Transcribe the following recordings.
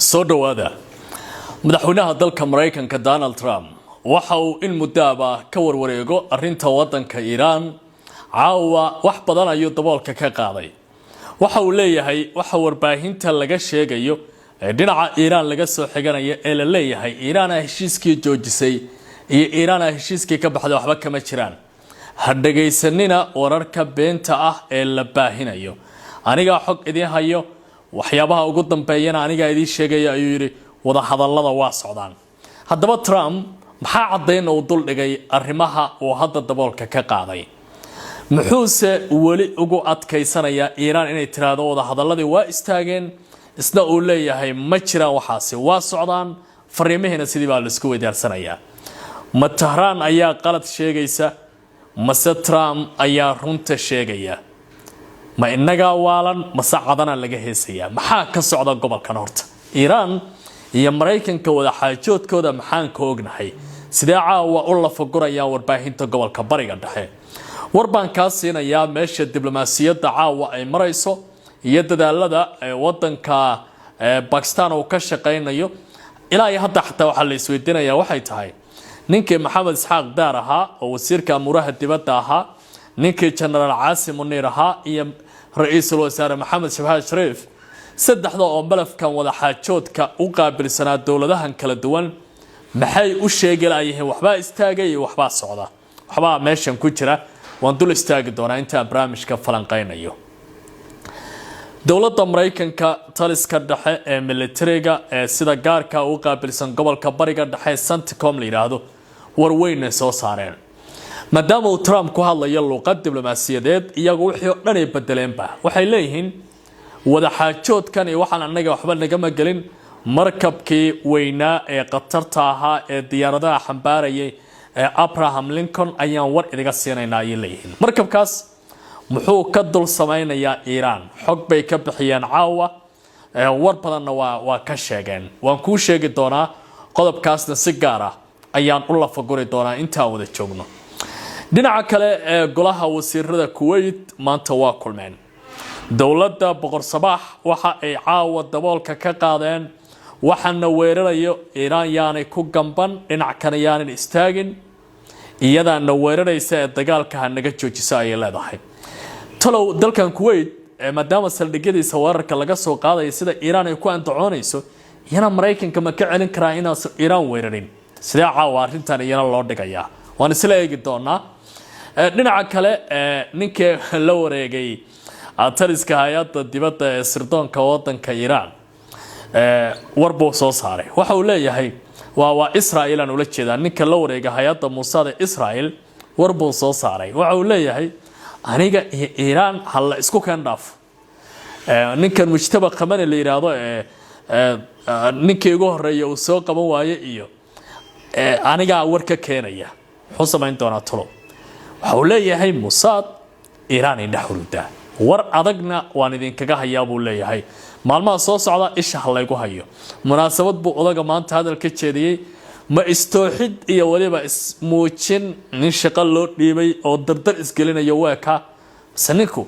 Soo dhowaada. Madaxweynaha dalka Maraykanka Donald Trump waxa uu in muddaaba ka warwareego arrinta waddanka Iiraan. Caawa wax badan ayuu daboolka ka qaaday. Waxa uu leeyahay waxa warbaahinta laga sheegayo ee dhinaca Iiraan laga soo xiganaya ee la leeyahay Iiraana heshiiskii joojisay iyo Iiraana heshiiskii ka baxday waxba kama jiraan. Ha dhagaysanina wararka beenta ah ee la baahinayo. Anigaa xog idiin hayo, waxyaabaha ugu dambeeyana anigaa idiin sheegaya, ayuu yidhi. Wadahadallada waa socdaan. Haddaba Trump maxaa caddayn uu duldhigay arrimaha uu hadda daboolka ka qaaday? Muxuuse weli ugu adkaysanayaa Iiraan inay tiraahdo wadahadalladii waa istaageen, isna uu leeyahay ma jiraan waxaasi, waa socdaan? Fariimihiina sidii baa laisku weydaarsanayaa. Ma Tahraan ayaa qalad sheegaysa mase Trump ayaa runta sheegaya? Ma innagaa waalan mase Cadana laga heesayaa? Maxaa ka socda gobolkan horta? Iiraan iyo Maraykanka wadaxaajoodkooda maxaan ka ognahay? Sidee caawa u lafagurayaan warbaahinta gobolka Bariga Dhexe? War baan kaa siinayaa meesha diblomaasiyadda caawa ay marayso iyo dadaalada wadanka Bakistan uu ka shaqaynayo. Ilaa iyo hadda xataa waxaa la isweydiinayaa waxay tahay ninkii Maxamed Isxaaq Daar ahaa oo wasiirka amuuraha dibadda ahaa, ninkii Genaraal Caasim Muniir ahaa iyo ra-iisul wasaare Maxamed Shabaaz Shariif, saddexda oo malafkan wadaxaajoodka u qaabilsanaa dowladahan kala duwan, maxay u sheegi layihiin waxbaa istaagay iyo waxbaa socda? Waxbaa meeshan ku jira. Waan dul istaagi doonaa intaan barnaamijka falanqaynayo. Dowladda Maraykanka taliska dhexe ee militariga ee sida gaarka u qaabilsan gobolka Bariga Dhexe, CENTCOM la yidhaahdo, warweynay soo saareen. Maadaama uu Trump ku hadlayo luuqad diblomaasiyadeed, iyagu wixii oo dhan ay bedeleenba. Waxay leeyihiin wadaxaajoodkan iyo waxaan annaga waxba nagama gelin. Markabkii weynaa ee khatarta ahaa ee diyaaradaha xambaarayay ee Abraham Lincoln ayaan war idiga siinaynaa, ayay leeyihiin. Markabkaas muxuu ka dul samaynayaa Iiraan? Xog bay ka bixiyeen caawa, war badanna waa ka sheegeen. Waan kuu sheegi doonaa qodobkaasna, si gaar ah ayaan u lafaguri doonaa intaan wada joogno. Dhinaca kale ee golaha wasiirada Kuwait maanta waa kulmeen. Dowladda Boqor Sabaax waxa ay caawa daboolka ka qaadeen waxaana weerarayo Iiraan yaanay ku gamban, dhinac kana yaanan istaagin, iyadaana weeraraysa ee dagaalka ha naga joojiso, ayay leedahay. Talow dalkan Kuwait, maadaama saldhigyadiisa weerarka laga soo qaadaya sida Iiraan ay ku andacoonayso, iyana Maraykanka ma ka celin karaa inaasan Iiraan weerarin? Sidee caawa arrintan iyana loo dhigayaa? Waan isla eegi doonaa. Dhinaca kale, ninkii la wareegay taliska hay-adda dibadda ee sirdoonka wadanka Iiraan war buu soo saaray. Waxa uu leeyahay waa Israel aan ula jeedaa. Ninka la wareega hay-adda Mossad ee Israel war buu soo saaray. Waxa uu leeyahay aniga iyo Iiraan ha la isku keen dhaafo. Ninkan Mujtaba Khamani la yidhaahdo ee ninkii ugu horeeya uu soo qaban waaye iyo anigaa war ka keenaya. Muxuu samayn doonaa talo? Waxa uu leeyahay Mossad Iiraan ay dhex hurudaa, war adagna waan idinkaga hayaa, buu leeyahay. Maalmaha soo socda isha ha laygu hayo. Munaasabad buu odaga maanta hadal ka jeediyey. Ma istooxid iyo weliba ismuujin nin shaqo loo dhiibay oo dardar isgelinayo weeka, mise ninku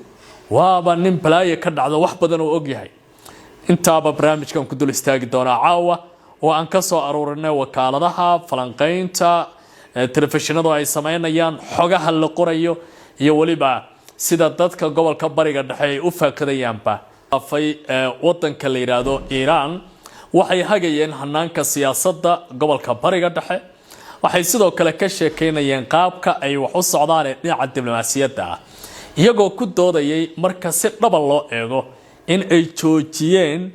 waaba nin balaayo ka dhacdo, wax badan oo og yahay? Intaaba barnaamijkan ku dul istaagi doonaa caawa oo aan ka soo aruurinay wakaaladaha falanqaynta, telefishinadu ay samaynayaan, xogaha la qorayo iyo weliba sida dadka gobolka Bariga Dhexe ay u faakadayaanba. Afay wadanka la yidhaahdo Iiraan waxay hagayeen hanaanka siyaasadda gobolka Bariga Dhexe. Waxay sidoo kale ka sheekeynayeen qaabka ay wax u socdaan ee dhinaca diblomaasiyadda ah, iyagoo ku doodayay marka si dhaba loo eego in ay joojiyeen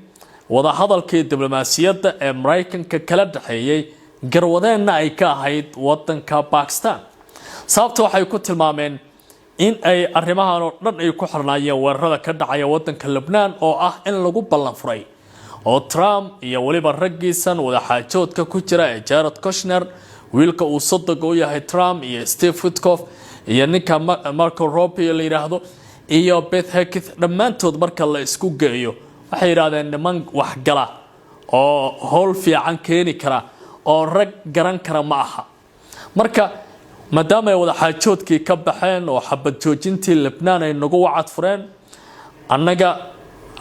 wadahadalkii diblomaasiyadda ee Maraykanka kala dhexeeyey, garwadeenna ay ka ahayd wadanka Bakistan. Sababta waxay ku tilmaameen in ay arrimahan oo dhan ay ku xirnaayeen weerarada ka dhacaya wadanka Lebnaan, oo ah in lagu ballan furay oo Trump iyo weliba raggiisan wadaxaajoodka ku jira ee Jared Kushner, wiilka uu sodoga u yahay Trump, iyo Steve Witkoff iyo ninka Marco Rubio la yidhaahdo iyo Pete Hegseth, dhammaantood marka la isku geeyo waxay yidhahdeen niman waxgala oo howl fiican keeni kara oo rag garan kara ma aha. Marka maadaama ay wadaxaajoodkii ka baxeen oo xabad joojintii Lebnaan ay nagu wacad fureen, annaga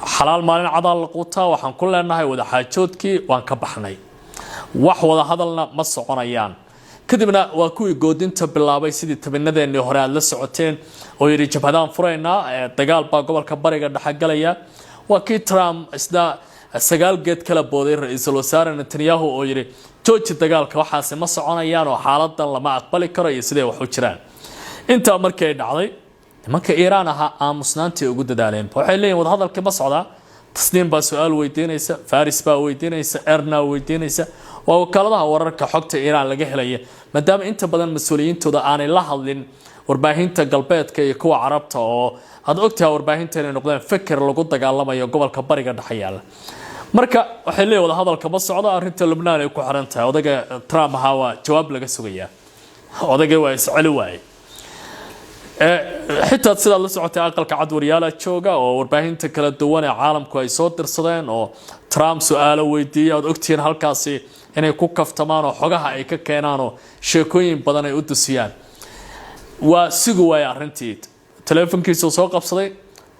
Xalaal maalin cadaa la quutaa. Waxaan ku leenahay wadaxaajoodkii waan ka baxnay, wax wada hadalna ma soconayaan. Kadibna waa kuwii goodinta bilaabay, sidii tabinadeenii hore aada la socoteen, oo yidhi jabhadaan furaynaa, dagaal baa gobolka Bariga Dhexe galaya. Waa kii Trump isna 9 geed kala booday ra-iisul wasaare Netanyahu oo yidhi jooji dagaalka, waxaasi ma soconayaan oo xaaladan lama aqbali karo iyo siday wax u jiraan. Intaa markii ay dhacday, nimanka Iiraan ahaa aamusnaantii ugu dadaaleen. Waxay leeyihin wadahadalkii ma socdaa. Tasniim baa su-aal weydiinaysa, Faris baa weydiinaysa, Erna weydiinaysa. Waa wakaaladaha wararka xogta Iiraan laga helaya, maadaama inta badan mas-uuliyiintooda aanay la hadlin warbaahinta galbeedka iyo kuwa Carabta, oo aad ogtahay warbaahinta inay noqdeen feker lagu dagaalamayo gobolka Bariga Dhexe yaalla. Marka waxay leeyihin wadahadalka ma socdo, arrinta Lubnaan ay ku xiran tahay. Odayga Trump ahaa waa jawaab laga sugayaa. Odayga waa isceli waaye. Xitaa sidaad la socotay, Aqalka Cad waryaala jooga oo warbaahinta kala duwan ee caalamku ay soo dirsadeen oo Trump su-aalo weydiiyay. Aad ogtihiin halkaasi inay ku kaftamaan oo xogaha ay ka keenaan oo sheekooyin badan ay u dusiyaan. Waa sugi waaya arrintii. Teleefonkiisuu soo qabsaday,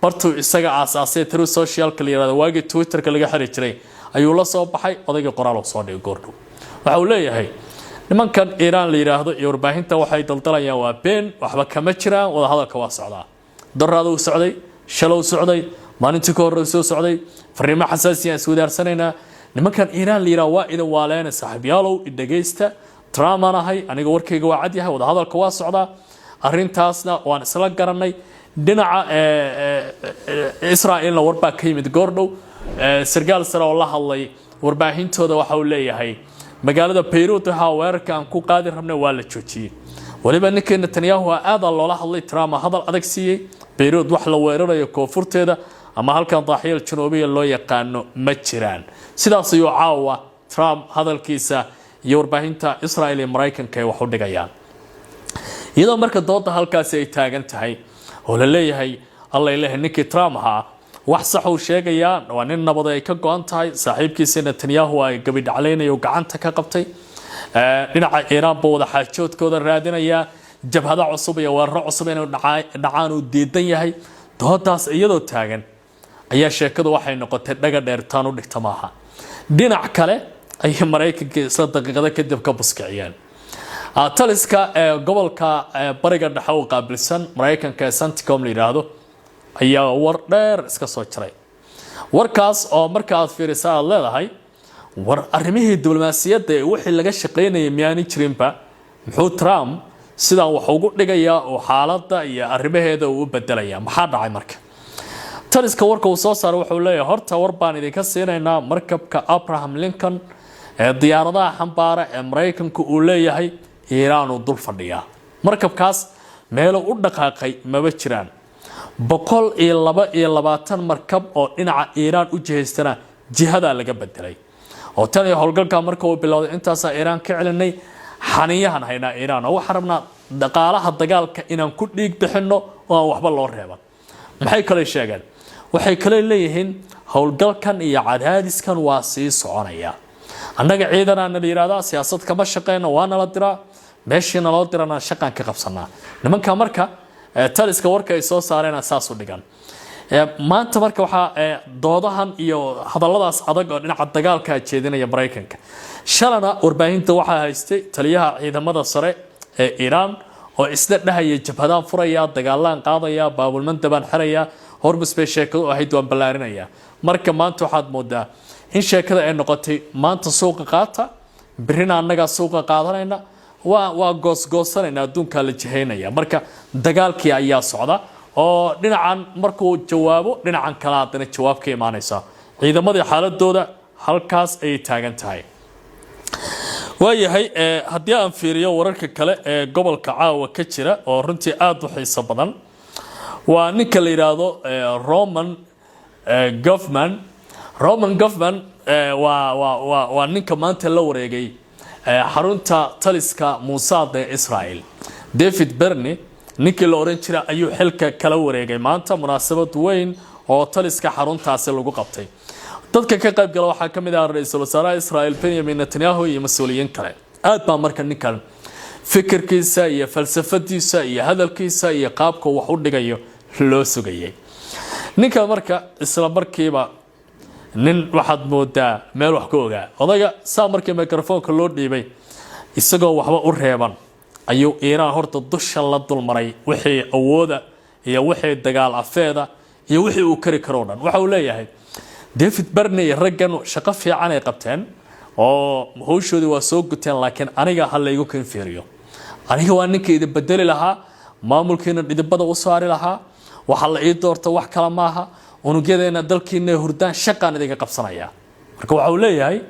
bartuu isaga aasaasay Truth Socialka la yirahdo, waagii Twitterka laga xiri jiray, ayuu la soo baxay. Odaygii qoraal uu soo dhigay goordhow waxa uu leeyahay: nimankan Iiraan la yidhaahdo iyo warbaahinta waxay daldalayaan waa been, waxba kama jiraan, wadahadalka waa socdaa. Doraaduu socday, shalow socday, maalintii ka horre soo socday. Fariimo xasaasiya iswadaarsanaynaa. Nimankan Iiraan la yidhaha waa idin waaleena. Saaxiibyaalow, idhagaysta, Trump aan ahay aniga, warkayga waa cad yahay, wadahadalka waa socdaa, arrintaasna waan isla garanay. Dhinaca Israa'iilna warbaa ka yimid goordhow. Sarkaal sare oo la hadlay warbaahintooda waxa uu leeyahay magaalada Bayruut waxaa weerarka aan ku qaadi rabnay waa la joojiyey. Weliba ninkii Netanyahu aadaa loola hadlay, Trump hadal adag siiyey. Bayruut wax la weerarayo koonfurteeda ama halkan Daaxiyal Januubiya loo yaqaano ma jiraan. Sidaas ayuu caawa Trump hadalkiisa iyo warbaahinta Israel iyo Maraykanka ay wax u dhigayaan. Iyadoo marka dooda halkaasi ay taagan tahay oo la leeyahay, alla leeyahay, ninkii Trump ahaa wax sax uu sheegayaa, waa nin nabad ay ka go-an tahay, saaxiibkiisa Netanyahu ay gabi dhaclaynayo gacanta ka qabtay, dhinaca Iiraan buu wada xaajoodkooda raadinayaa, jabhado cusub iyo weeraro cusub inay dhacaan uu diidan yahay. Doodaas iyadoo taagan ayaa sheekadu waxay noqotay dhaga dheertaan u dhigta maaha. Dhinac kale ayay Maraykanka isla daqiiqado kadib ka buskiciyeen. Taliska ee gobolka Bariga Dhexe u qaabilsan Maraykanka ee CENTCOM la yidhaahdo ayaa war dheer iska soo jaray. Warkaas oo marka aad fiirisa aada leedahay, war arrimihii diblomaasiyadda ee wixii laga shaqaynayay miyaani jirinba? Muxuu Trump sidaan wax ugu dhigayaa oo xaaladda iyo arrimaheeda uu u bedelayaa? Maxaa dhacay? Marka taliska warka uu soo saaray wuxuu leeyahay: horta war baan idinka siinaynaa, markabka Abraham Lincoln ee diyaaradaha xambaara ee Maraykanku uu leeyahay Iiraan uu dul fadhiyaa. Markabkaas meelo u dhaqaaqay maba jiraan. 122 markab oo dhinaca Iiraan u jihaystana jihadaa laga bedelay, oo tan iyo howlgalka marka uu bilowday intaasaa Iiraan ka celinay. Xaniyahan haynaa Iiraan oo waxaan rabnaa dhaqaalaha dagaalka inaan ku dhiig bixinno oo aan waxba loo reeban. Maxay kale sheegeen? Waxay kale leeyihiin howlgalkan iyo cadaadiskan waa sii soconaya. Annaga ciidanaa nala yidhahdaa, siyaasad kama shaqeyno, waa nala diraa, meeshii naloo dirana shaqaan ka qabsanaa. Nimanka marka taliska warka ay soo saareen saas u dhigan maanta. Marka waxaa doodahan iyo hadalladaas adag oo dhinaca dagaalka jeedinaya Maraykanka. Shalana warbaahinta waxaa haystay taliyaha ciidamada sare ee Iiraan oo isna dhahaya jabhadaan furaya, dagaalaan qaadaya, Baabulmandabaan xiraya, Hormus bay sheekadu ahayd, waan ballaarinaya. Marka maanta waxaad moodaa in sheekada ay noqotay maanta suuqa qaata, birina annagaa suuqa qaadanayna, waa goosgoosanayna, adduunkaa la jihaynaya. Marka dagaalkii ayaa socda oo dhinacan markuu jawaabo, dhinacan kale haddana jawaab ka imaanaysa. Ciidamadii xaaladooda halkaas ayay taagan tahay. Waayahay, haddii aan fiiriyo wararka kale ee gobolka caawa ka jira oo runtii aada u xiiso badan, waa ninka la yidhaahdo Roman Gofman. Roman Gofman waa ninka maanta la wareegay xarunta taliska Mossad ee Israel. David Barnea ninkii la oran jira ayuu xilka kala wareegay maanta, munaasabad weyn oo taliska xaruntaasi lagu qabtay. Dadka ka qayb gala waxaa ka mid ah ra-iisul wasaaraha Israel Benjamin Netanyahu iyo mas-uuliyiin kale. Aad baa marka ninkan fikirkiisa iyo falsafadiisa iyo hadalkiisa iyo qaabka wax u dhigayo loo sugayay. Ninka marka isla markiiba nin waxaad moodaa meel wax ka ogaa odayga. Saa markii microfoonka loo dhiibay, isagoo waxba u reeban ayuu Iiraan horta dusha la dulmaray, wixii awooda iyo wixii dagaal afeeda iyo wixii uu kari karoo dhan. Waxa uu leeyahay David Barney, raggan shaqo fiican ay qabteen oo hawshoodii waa soo guteen, laakiin aniga ha laygu kanfiiriyo. Aniga waa ninka idin bedeli lahaa, maamulkiina dhidibada u saari lahaa. Waxa la ii doorta wax kale maaha, unugyadeena dalkiina hurdaan shaqaan idinka qabsanaya. Marka waxa uu leeyahay,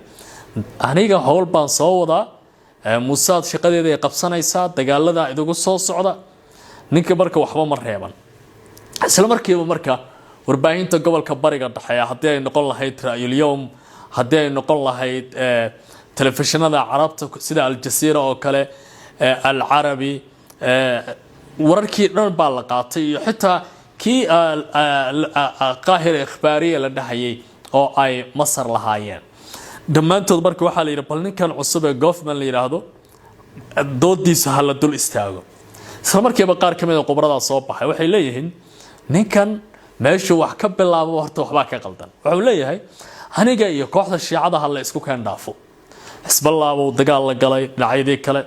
aniga howl baan soo wadaa, Musaad shaqadeeda ay qabsanaysaa, dagaalada idigu soo socda. Ninka marka waxba ma reeban. Isla markiiba marka warbaahinta gobolka Bariga Dhexe, haddii ay noqon lahayd Ra'yulyowm, haddii ay noqon lahayd telefishinada Carabta sida Aljazeera oo kale, Alcarabi, wararkii dhan baa la qaatay, iyo xitaa kii Qaahira Ikhbaariya la dhahayay oo ay Masar lahaayeen dhammaantood. Marka waxaa la yidhi, bal ninkan cusub ee Gofman la yidhaahdo doodiisa ha la dul istaago. Isla markiiba qaar ka mid a khubradaa soo baxay waxay leeyihiin, ninkan meeshuu wax ka bilaabo horta waxbaa ka qaldan. Wuxuu leeyahay, aniga iyo kooxda Shiicada ha la isku keen dhaafo. Xisballah buu dagaal la galay, dhinacyadii kale,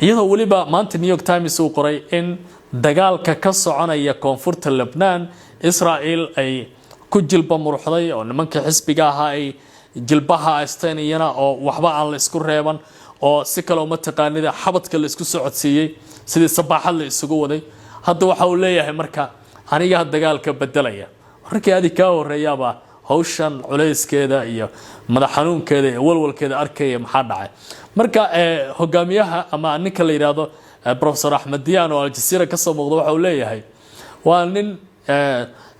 iyadoo weliba maanta New York Times uu qoray in dagaalka ka soconaya koonfurta Lebnaan Israel ay ku jilba muruxday, oo nimankii xisbiga ahaa ay jilbaha haysteen iyana, oo waxba aan la isku reeban, oo si kale uma taqaanida xabadka la isku socodsiiyey, sidii sabaaxad la isugu waday. Hadda waxa uu leeyahay marka, anigaa dagaalka bedelaya. Wararkii adi kaa horeeyaaba hawshan culayskeeda iyo madax xanuunkeeda iyo walwalkeeda arkaya. Maxaa dhacay marka? Hogaamiyaha ama ninka la yidhaahdo Professor Axmed Diyaan oo Aljazeera kasoo muuqda waxa uu leeyahay, waa nin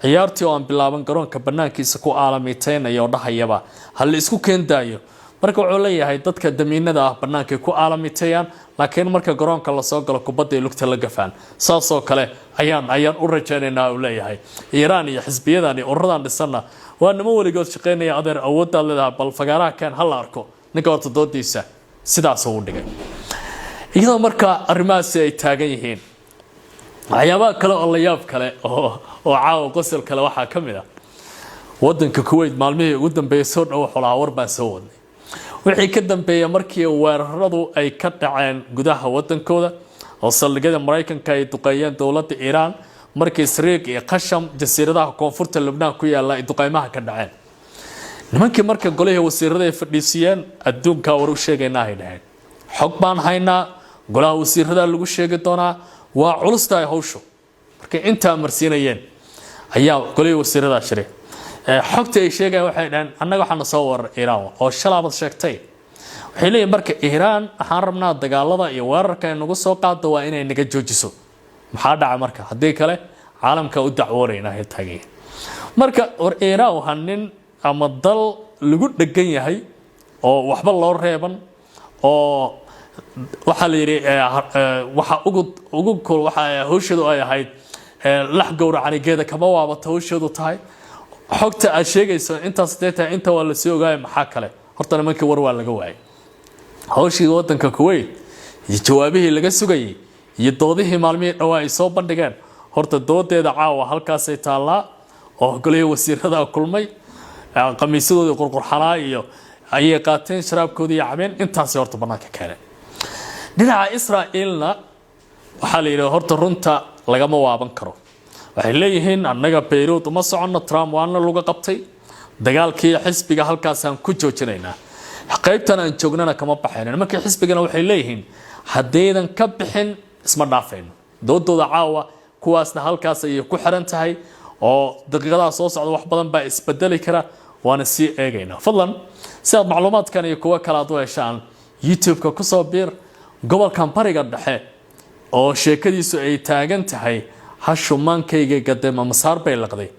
ciyaartii oo aan bilaaban garoonka banaankiisa ku aalamiiteynaya oo dhahayaba ha la isku keen daayo. Marka wuxuu leeyahay, dadka damiinada ah bannaankay ku aalamiteeyaan, laakiin marka garoonka lasoo galo kubadda ay lugta la gafaan. Saasoo kale ayaan u rajaynaynaa, uu leeyahay. Iiraan iyo xisbiyadan iyo ururadan dhisanna waa nimo weligood shaqaynaya. Adeer, awooddaad leedahay bal fagaaraha keen, ha la arko. Ninka horta doodiisa sidaas uu dhigay. Iyadoo marka arrimahaasi ay taagan yihiin, waxyaabaha kale oo la yaab kale oo caawa qosol kale waxaa ka mid ah wadanka Kuwait. Maalmihii ugu dambeeyay soo dhow wuxuu lahaa, war baan soo wadnay. Wixii ka dambeeya markii weeraradu ay ka dhaceen gudaha wadankooda oo saldhigyada Maraykanka ay duqeeyeen dowladda Iiraan, markii Sariiq iyo Qasham, jasiiradaha koonfurta Lubnaan ku yaala, ay duqeymaha ka dhaceen, nimankii marka golihii wasiirada ay fadhiisiyeen, adduunkaa war u sheegaynaa, ay dhaheen. Xog baan haynaa, golaha wasiirada lagu sheegi doonaa, waa culus tahay hawshu. Markay intaa marsiinayeen ayaa golihii wasiirada shiray. Xogta ay sheegayaan waxay dhaheen, annaga waxaana soo warar Iiraan oo shalaabad sheegtay. Waxay leeyihin marka, Iiraan waxaan rabnaa dagaalada iyo weerarka ay nagu soo qaado waa inay naga joojiso. Maxaa dhaca marka? Haddii kale caalamka u dacwoonayna, ay taagayeen. Marka war Iiraan waa nin ama dal lagu dhegan yahay oo waxba loo reeban, oo waxaa la yidhi waxa ugu kul waxa hawsheedu ay ahayd lax gowracanigeeda kama waabata hawsheedu tahay. Xogta aad sheegayso intaas dee tahay, inta waa lasii ogaaya. Maxaa kale? Horta nimankii war waa laga waayay. Hawshii wadanka Kuwait iyo jawaabihii laga sugayay iyo doodihii maalmihii dhowaa ay soo bandhigeen, horta doodeeda caawa halkaasay taallaa, oo golihii wasiirada kulmay, qamiisyadoodii qurqurxanaa iyo ayay qaateen, sharaabkoodii iyo cabeen, intaasay horta bannaanka keeneen. Dhinaca Israa'iilna waxaa la yidhi, horta runta lagama waaban karo. Waxay leeyihiin, annaga Bayruud uma soconno, Trump waana laga qabtay, dagaalkii xisbiga halkaasaan ku joojinaynaa, qaybtan aan joognana kama baxayno. Nimankii xisbigana waxay leeyihiin, haddaydan ka bixin isma dhaafayno. Doodooda caawa kuwaasna halkaas ayay ku xiran tahay, oo daqiiqadaha soo socda wax badan baa isbedeli kara, waana sii eegaynaa. Fadlan, si aad macluumaadkan iyo kuwo kale aad u heshaan, YouTube-ka kusoo biir. Gobolkan Bariga Dhexe oo sheekadiisu ay taagan tahay, hashu maankayga gadema masaar bay laqday.